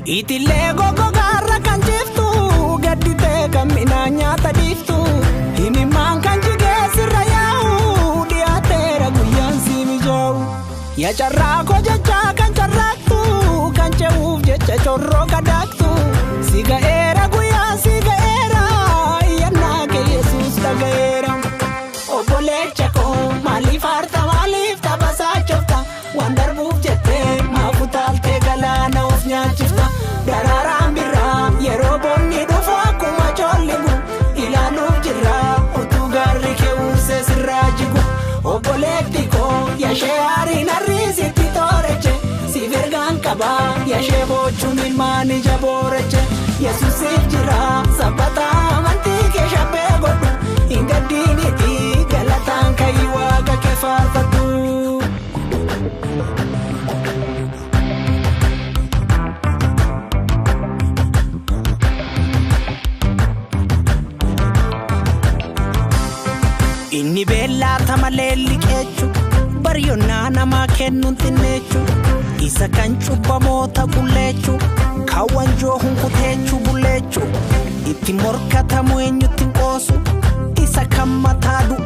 Itillee goggogaarra kan jiftu gadditee kan midhaan nyaata dhiiftu himimmaan kan jigee sirra yaa'u dhiyaateera guyyaan si mijaa'u. Yaa carraa koo jechaa kan carraaqtu kan ce'uuf jecha chorroo kadaaqtu si ga'eera guyyaan si ga'eera iyyannaa kee Yesuus dhaga'eera. Obboleecha koo maaliif aarta maaliif taphasaa chofta waan darbuuf jettee maaf utaaltee galaana of nyaachifta daraaraan birraa yeroo bonni dhufu akkuma colligu ilaaluuf jirra utuu gaarri kee uwwisee sirraa jigu obboleetti koo yashee aariin harriisitti tooreche siif ergaan qaba yashee boochuun ilmaan ija booreche Yesuusiif jira sabbata amantii kee shabbee godhu hin gaddiiniti galataan ka'ii waaqa kee faarfadhu. Inni beellaa malee liqeechu baryonnaa namaa kennuun xinneechu isa kan cubbamoota qulleechu kan wanjoo hunkuteechu bulleechu itti morkatamu eenyutti hin qoosu isa kan mataa du'aa.